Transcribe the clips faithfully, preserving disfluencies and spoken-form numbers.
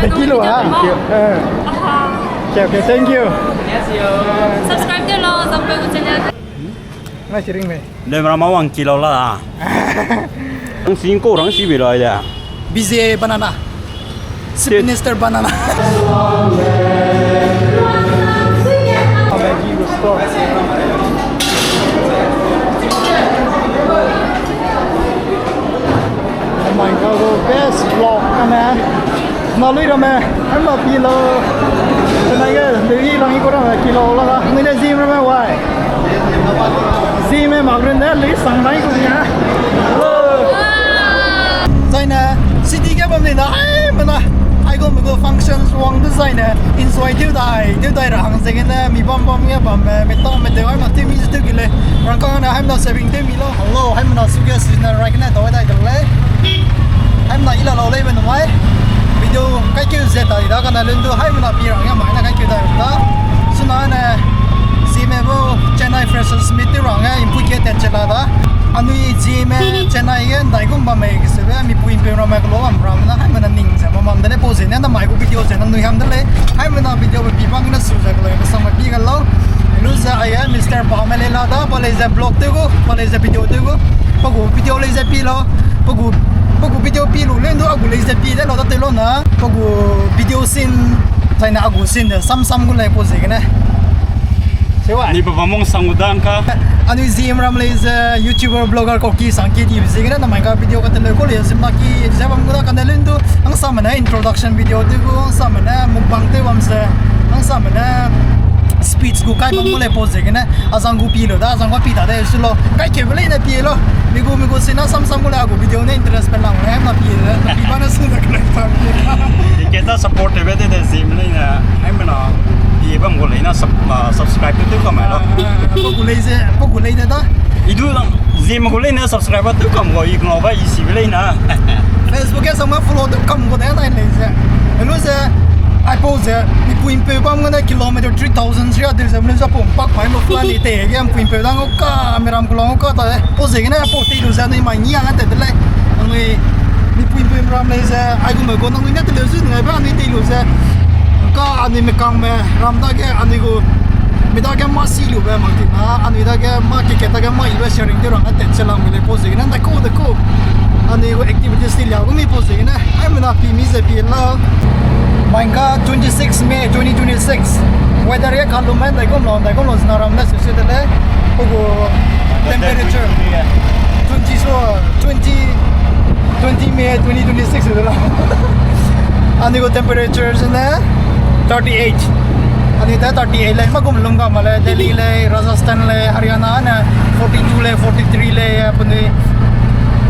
Thank you lo, ha? Thank you. Eh. Aha. Okay, okay, thank you. Subscribe tew lau, Zampeu gu channel. Ngai si ring mei. Leu mera ma wang ki lau la. Rang sing ko, rang si bi lau ya. B J Banana. Chief Minister Banana. Maggi gu store. Oh my God, best vlog kane. Na lui ramme, em ma pi lo. Tena ge, lui lang i ko ramme, ki lo la ga. Nui le zim ramme wai. Zim e mak run de, lui sang lai ko ya. Zaine, city ge bam ni na, ai, mena. Ai go, me go functions wang de zaine, enjoy tew dai, tew dai ra hang zegene, mi bam bam ge bam, eh, mi tau me tew, ai ma tew mi tew ki le. Rangkang ne, hai mena saving tew mi lo. Hello, hai mena suge season rai kene dau dai dau lei. Hai mena i la lau lei be numai. Video kaikeu ze ta di da kane lun du hai mena pi rang ya mai na kaikeu dai da. Suna ne Zeme bu Chennai Freshers Meet tew rang ya impu ke tet che la da. Anui Zeme Chennai ge ndai gum bam mei ge sebe mi pui pe ramme kelo bam ram na hai mena ning ze bam bam de le pau ze ne na mai gu video ze na nui ham de lei. Hai mena video be pi bang ne su ze kelo be sang be pi ga lau. Lu ze ai Mister Bame lei la da, pa lei ze vlog tew gu, pa lei ze video tew gu, pa gu video lei ze pi lau, pa gu, pa gu video pi lu lei ndu, a gu lei ze pi de lau da tew lau na, pa gu video scene, zaine a gu scene de, sam sam gu lei pau ziegene. Sewa. Ni pa pa mong sang gu dan ka. Anui Zeme ram lei ze YouTuber, vlogger, kau ki sang ki di ziegene, na mai ga video ka te leu ko lei, zim na ki, ze bam gu da ka ne lei ndu, ang sam ne introduction video tew gu, ang sam ne mukbang tew bam ze, ang sam ne speech gu kai bam gu lei pau ziegene, azang gu pi lo da, azang gu pi da de, su lo, kai keu be lei ne pi lo, mi gu, mi gu sina sam sam gu lei, a gu video ne interest pe lang lei, na pi de, na pi ba ne su de ke lei sa pi. Ke ta support tew be de de Zeme lei ne, ai mena, pi bam gu lei na sub-, ah, subscribe tew kam lo. Ah, ah, pa gu lei ze, pa gu lei de da. I du lang, Zeme gu lei ne subscribe tew kam gu, i ngau ba i si be lei na. Facebook ge sam ga follow tew kam gu de nai lei ze. Lu ze, ai pau ze, mi pui peu bam gene kilometer three thousand zia de ze, lu ze pau pak pai mo plan ni te, ge mi pui peu dang o ka, mi ram ku lang o ka ta, pau ze gene pau te lu ze, ni mai ni a te de lei. Anui, mi pui peu ram lei ze, ai gu me gu nang ni ne te lu zu ngai ba, anui te lu ze. Ka anui me kang me, ram dage, anui gu, mi dage ma si lu be, ma ti na, anui dage ma ki ke dage ma i be sharing de rang a te che lang mi lei pau ze gene, da ko, da ko. Anui gu activities ti lia gu mi pau ze gene. Ai mena pi mi ze pi la. Mai ga twenty-six May twenty twenty-six. Weather ye kalum me dai gum lo, dai gum lo zina ram ne sese de le. Pau gu temperature. Twenty so, twenty, twenty May twenty twenty-six de la. Anui gu temperature zene thirty-eight. Anui ta thirty-eight le, ma gum lung ga ma le, Delhi le, Rajasthan le, Haryana ne, forty-two le, forty-three le, apuni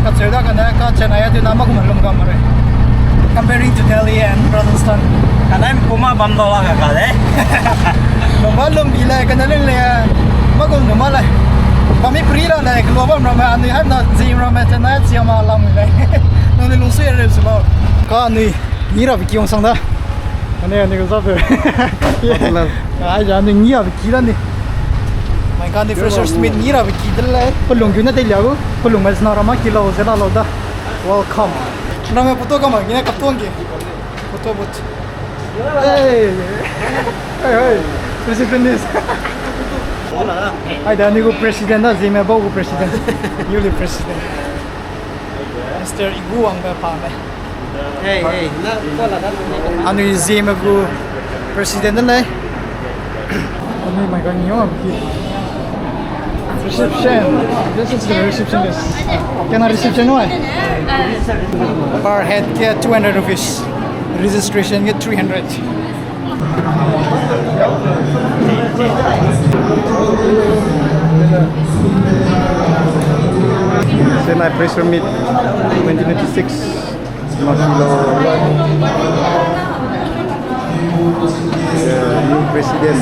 Ka cheu da kane ka Chennai a tuna ma kum lum kam re. Comparing to Delhi and Rajasthan. Kane kuma bam da la ka ka le. Lum ba lum bi le kane lun le. Ma kum lum ma le. Ba mi pri la le kelo bam ram anui hai na Zeme ram Chennai chia ma lam le. Nang ni lung sui re su lo. Ka anui ni ra bi ki ong sang da. Ane, ane ka zabe. Ai ja, ane ngi a ki da ni. Mai ka ni Freshers Meet ngi ra ki da le. Pelung gu na te lia gu. Pelung mai sna ra ma ki lau ze la lau da. Welcome. Nang photo ka ma gine ka tuang ge. Photo booth. Hey. Hey, hey. Receptionist. Ai da ni gu president da, Zeme bau gu president. Newly president. Mister Igu Wangbe pa me. Hey, hey, na, ko la da. Anui Zeme gu president ne. Anui mai ka ni o ki. Reception. This is the receptionist. Can I reception, why? Per head ke two hundred rupees. Registration ke three hundred. Chennai Freshers Meet twenty twenty-six. Makilo. Yeah, new president.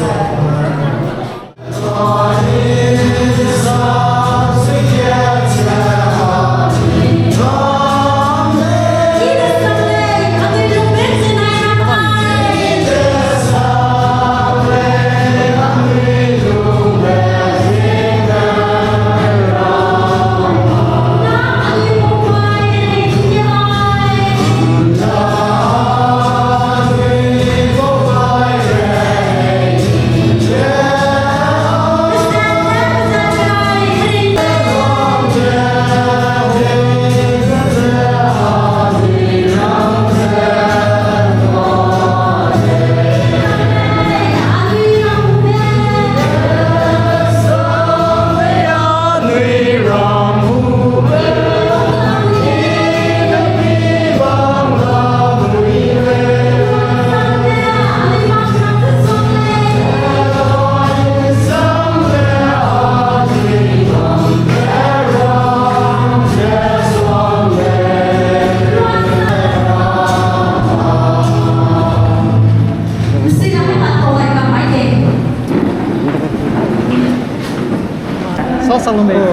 Hello, hello.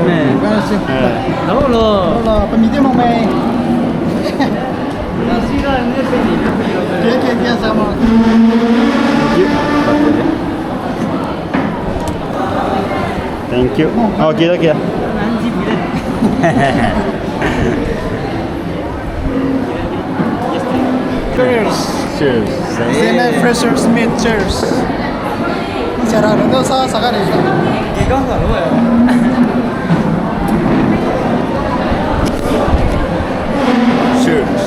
Hello, hello. Hello, hello. Hello, hello. Hello, hello. Thank you. Oh, okay, okay. Cheers. Cheers. Zeme freshers meet, cheers. Zara lo sa sa ka re. Cheers.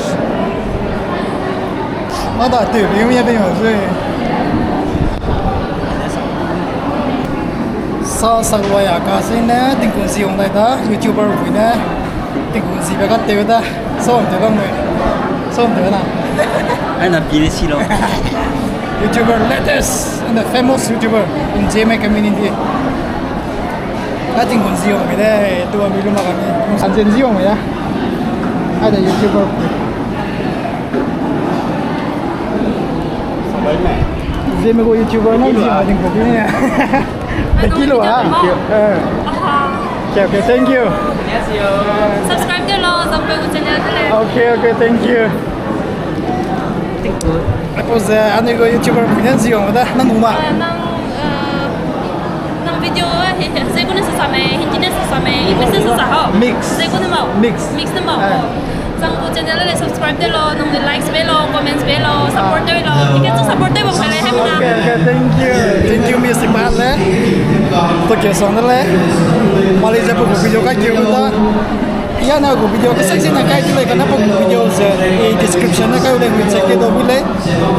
Mâ da te, bi mi ya de yo zui. Sa sa wa ya ka si ne, tingkun si ong dai da, YouTuber pui ne, tingkun si be ka te da, sa ong te bang me, sa ong te na. Ai na pi de si lo. YouTuber latest and the famous YouTuber in Zeme community. Ka tingkun si ong me de, tu a mi lu ma ka mi. San zen si ong me ya. Ai da YouTuber. Zeme gu YouTuber na zi ma ding ko di ne. Thank you lo ha. Thank you. Eh. Aha. Okay, okay, thank you. Subscribe tew lau, Zangpeu gu channel de lei. Okay, okay, thank you. Thank you. Aipau ze, anui gu YouTuber pui ne zi wang da, nang gu ma. Eh, nang, eh, nang video, eh, he, he, ze gu ne sa sa mei, Hindi ne sa sa mei, English ne sa sa hau. Mix. Ze gu ne mau. Mix. Mix ne mau. Eh. Zangpeu channel le subscribe tew lau, nang de likes be lau, comments be lau, support tew lau. Ike chu support tew bam kai le, hai mena. Okay, okay, thank you. Thank you, Miss Iman le. To ke song le. Mali ze pu video ka kiu da. Ya na gu video ke section na kai tu le ka na pu video ze, e description na kai le gu check ke do bu le.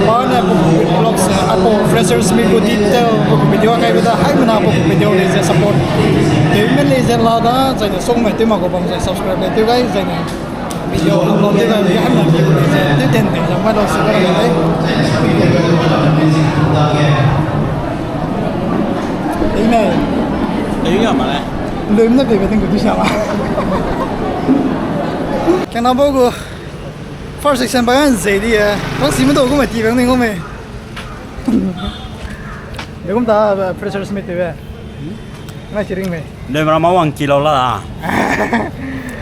Ba na pu vlogs, aipau freshers meet gu detail pu video kai da. Hai mena pu video le ze support. Te me le ze la da, zai ne song me te ma gu bam ze subscribe le te gai, zai ne. Video upload tew gai, video upload tew gai, tew ten tew zang mai lau si gai gai. Ei mei. Ei ya ma le. Lum na pe pe ting gu tu sia ma. Kena bo gu first section ba gan zei di e. Bang si me do gu me ti bang ning gu me. Degum ta, eh, freshers meet tew e. Ngai si ring mei. Lem ram a wang ki lau la da.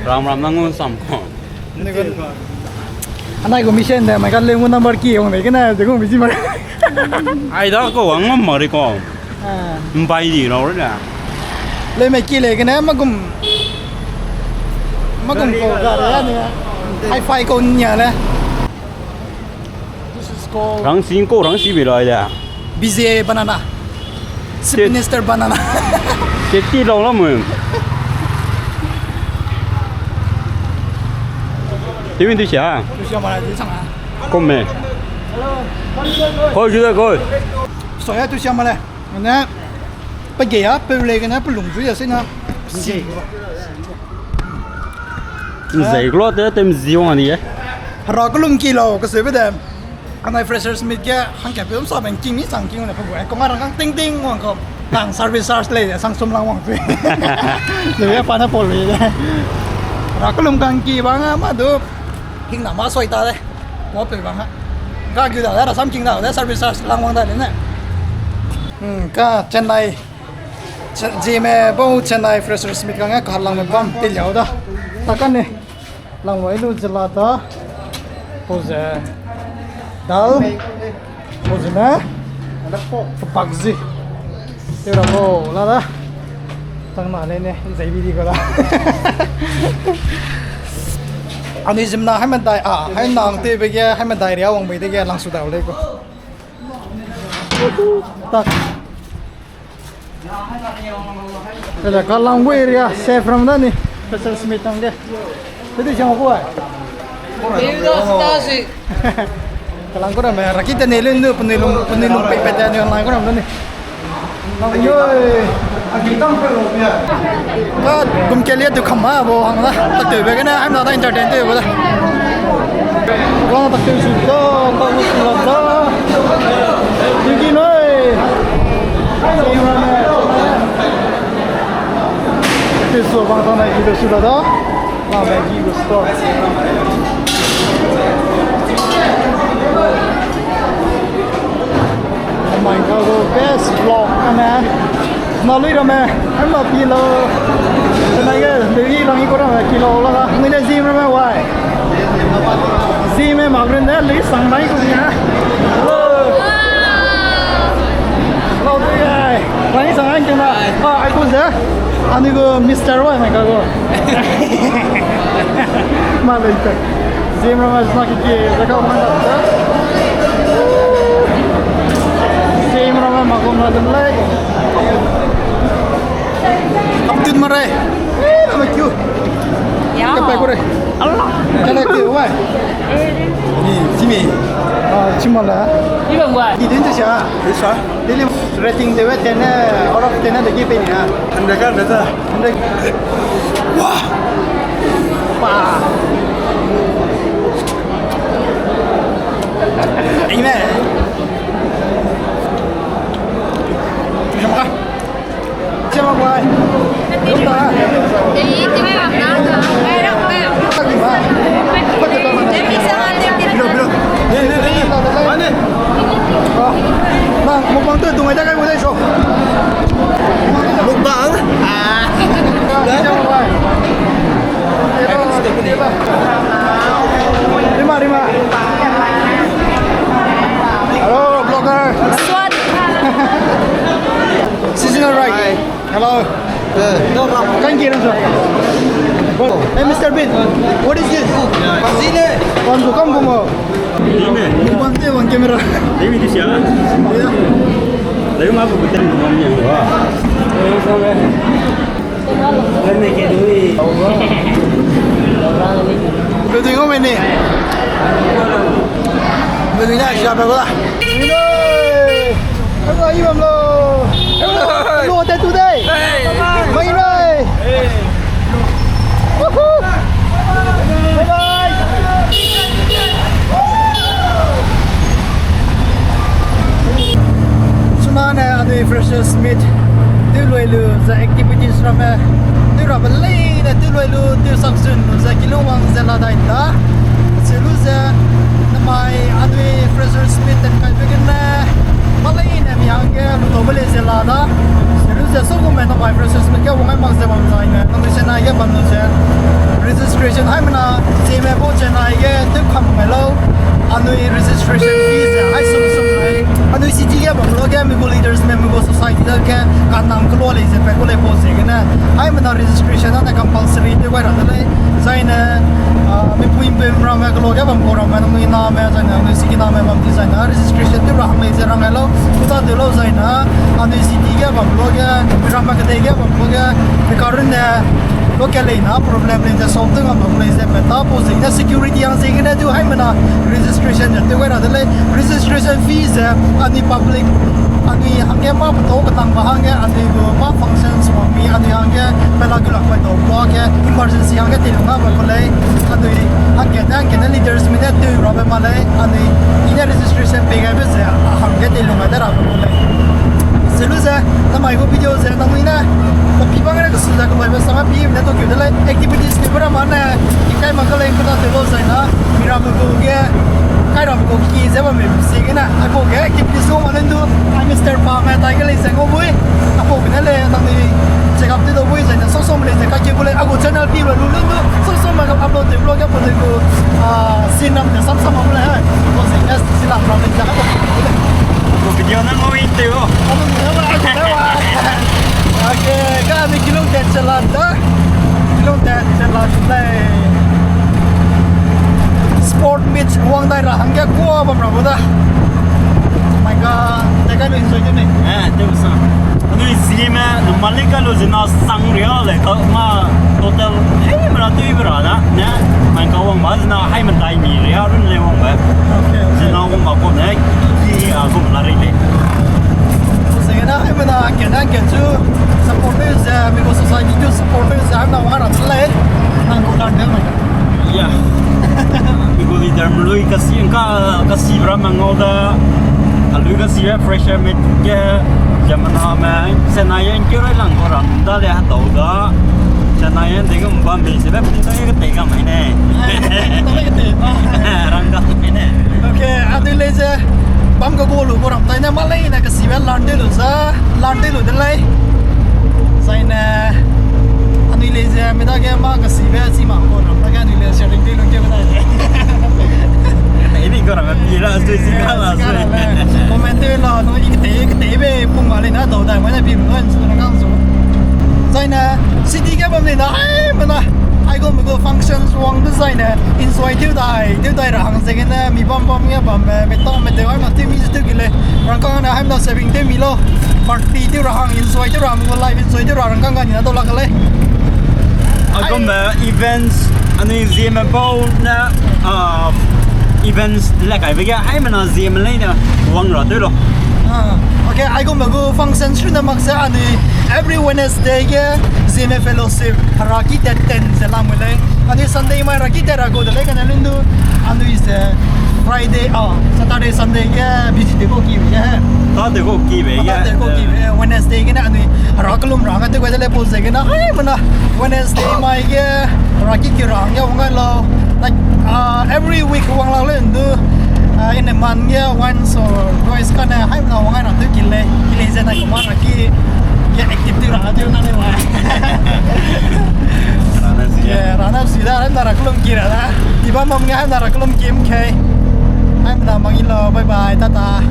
Ram ram nang ngun sam ko. Anai gu mission de, mai ka lem gu number ki wang de kena, degum bisi ma. Ai da ko wang ngam ma ri ko. Ah. Mbai di lau re da. Lem me ki le kena, magum. Magum ko ga re ya ni. Hi-fi ko nia le. This is called rang sing ko, rang si be lai da. B Z A banana. Chief Minister banana. Safety lau la mui. Tiwin tu sia. Tu sia ma la, tu sia ma. Kom me. Koi, tu da koi. So ya tu sia ma le. Ne. Pe ge ya, pe le ge ne, pe lung zu ya se na. Si. Nzei klo te, tem zi wang ni e. Hera kelum ki lau, ke se be de. Anai freshers meet ge, hangke pe um sa ben king ni chang king ne pe gu. Kong a rang kang ting ting wang ko. Nang service charge le, sang sum lang wang pe. Le ya pa na pol le. Hera kelum kang ki bang a ma du. Hing na ma soi ta de. Mo pe bang a. Ga gu da, da sam king da, da service charge lang wang da le ne. Hmm, ka Chennai. Che-, Zeme bau Chennai freshers meet kang e ka lang me bam te liau da. Ta ka ne. Lang wai lu zela da. Pau ze dal. Pau ze ne. Kepak zi. Te ra bo la da. Tang na le ne, zai bi di ko da. Anui zimna hai medai, a, hai nang te be ge, hai medai ria wang be de ge, lang su dau le ko. Tak. Ele ka lang gu area safe ram da ni. Special Smith tang ge. Te di siang ko ai. Ka lang ku ram me, raki te ne lun du, penui lung, penui lung pei pei te ne lang ku ram da ni. Nang yoi. Ka gum ke lia tu kham ma bo hang da. Tak te be ge ne, ai na da entertain te bo da. Wang tak te su da, tak te su da. Yuki noi. Te su bang ta na ki te su da da. Ah, Maggi gu store. Oh my God, best vlog, ane. Na lui ramme, ai ma pi lo. Nai ge, degi rangi ko rang ki lo la. Ngi ne zim ramme wai. Zim me mak ren ne li sang nai ku nia. Hello. Hello, degi. Rangi sang nai ke na. Ah, ai ku ze. Ani go Mister Wai mai ka go. Ma le te. Zim ramme sna ki ki ze ka ma na. Zim ramme ma ko na de lai. Kaptut mare. Eh, nama kyu. Ya. Kapai kore. Allah. Kala kyu wai. Ni, simi. Ah, chimala. Ibang wai. Idin ta sha. Isa. Dili rating de we ten, out of ten de ki pe ni ha. Hundred ka, hundred. Hundred. Wah. Pa. Ime. Terima kasih. Mukbang tu, tu mai da kai mo dai so. Mukbang? Ah. Rima, Rima. Hello, vlogger. Seasonal rice. Hi. Hello. Eh, no, no. Kan ki ran sa. Hey, Mister Bean, what is this? Sine. Kan du kam bumo. Sine. Bang te, bang camera. Sine tu sia. Ya. Lalu ma bu ten bang ni. Wah. Lalu ne ke dui. Dui dui ko me ni. Dui dui na sia pe ko da. Hello, Ibam lo. Hello, hello, today. Hey. Bye, bye. Hey. Woohoo. Bye, bye. Suna ne, anui freshers meet. Tew lui lu ze activities ramme. Tew rabe leine, tew lui lu, tew sak zun lu ze kilung wang ze la dai da. Selu ze, namai anui freshers meet ten kai pe gene, maleine mi hangge lu dau be lei ze la da. Selu ze so gume namai freshers meet ge wang ai mak ze bam zaine, anui Chennai ge bam lu ze. Registration haimena, Zeme bo Chennai ge tew kam mai lau. Anui registration fee ze hai sum sum lei. Anui city ge bam lu ge, mi gu leaders me, mi gu society da ge, kanang kelo lei ze pe ku lei bo ze gene. Haimena registration ane compulsory tew gai ra de lei. Zaine, ah, mipui mpeu ramme kelo ge bam gu ramme, nangnui name, zaine, nangnui siki name bam di zaine, registration tew ra hang lei ze rang gai lau, kuta tew lau zaine, anui city ge bam lu ge, ramme kedei ge bam lu ge, mi karun ne, local lei na problem lei ze solve tew ngam bam lei ze pe ta po ze gene security hang ze gene du haimena registration ze tew gai ra de lei, registration fee ze anui public, anui hangge mâ petau ketangbe hangge, anui gu mâ functions wang mi, anui hangge pela gu lak pai tau pa ge, emergency hangge teilung a bai ku lei, anui hangge ne, hangge ne leaders mi ne tew rabe ma lei, anui i ne registration pei gaibe ze hangge teilung gai de rabe ku lei. Selu ze, namai gu video ze, nangnui ne, pe pi bang ne kesu ze, kebaibe sang a pi ne tokeu de lei, activities tew be ramme ne, i kai mak ka lei, kena tew lau zaine, mi ramme gu ge, kai ramme gu ki ze bamme, si gene, aipau ge activities gu ma ne du, ai Mister Pa me tai ge lei ze ngau bui, aipau gene lei, nangnui check up tew dau bui zaine, sau sau me lei ze kaikeu gu lei, a gu channel pi lu lu lu du, sau sau me upload tew vlog ge, pau de gu, ah, scene ram de, sam sam ma gu lei, hai, pau ze, yes, si la, ram lei ze, aipau gu lei. Gu video nang ngau i tew o. Aipau gu lei wa, gu lei wa. Okay, ka mi kilung tet chelan da. Kilung tet chelan lei. Sport meet wang dai ra hangge kua bam ra gu da. Mai ka, te kai lu enjoy de mei. Eh, tew sa. Anui Zeme, nu malik ka lu zena sang ria lei ka ma total, eh, mera tew be ra da. Ne, mai ka wang ba zena hai mentai mi ria run lei wang ba. Okay, okay. Zena wang ba ko ne, ki a gum la rei lei. Zena hai mena ke na ke chu support lei ze, mi gu society chu support lei ze, na wang ra lei. Nang gu lan de mai. Ya. Mi gu leader mlui kasi ka, kasi bra mangau da. Alui kasi ra fresher meet ge, Chennai me, Chennai yan keu rai lang ko ram da le hatau da. Chennai yan de gum bam be se be pun da ye ke te ga mai ne. Rang ga mai ne. Okay, a de lei ze. Bam ka go lu ko ram tai ne ma lei ne kasi be lan de lu za, lan de lu de lei. Zaine. Anui lei ze, mi dage ma kesibe, chi ma ko ram, dage anui lei sharing tew lung keu dai de. Tei ni ko ram, pi la, sui si ka la, sui. Comment tew la, nu i ketei, ketei be, pung ma lei na, dau dai, mai na pi lu, nsu na kang su. Zaine, city ge bam lei na, ai, mana, aigum gu functions wang dezaine, enjoy tew dai, tew dai ra hang zegene, mi bam bam ge bam, eh, mi tau, mi tew, ai, ma tew mi tew ki lei. Rangkang ne haimna saving tew mi lau. Party tew ra hang enjoy tew ra, mgu life enjoy tew ra rangkang ga ni na dau lak lei. Aigumbe events, anui Zeme bau ne, ah, events le kaibe ge, haimena Zeme lei ne wang ra tew lau. Ah, okay, aigumbe gu function shu ne mak ze anui every Wednesday ge Zeme fellowship, heraki tat ten ze lam lei. Anui Sunday mai heraki tat ra gu de lei kane lun du, anui ze Friday, ah, Saturday, Sunday ge busy de ko ki be ge. Ta de ko ki be ge. Ta de ko ki be, Wednesday gene anui hera kelum ra hang tew gai de lei pau ziegene, ai, mana, Wednesday mai ge, heraki ki ra hang ge wang gai lau. Like, uh, every week wang lak lei ndu, uh, in a month ge once or twice kane, haimena wang gai ra tew ki lei, ki lei ze na kuma heraki ge active tew ra tew na lei wa. Rana si. Yeah, rana si da, haimena ra kelum ki ra da. Iba mam ge haimena ra kelum ki mkei. Haimena mangi lau, bye bye, tata.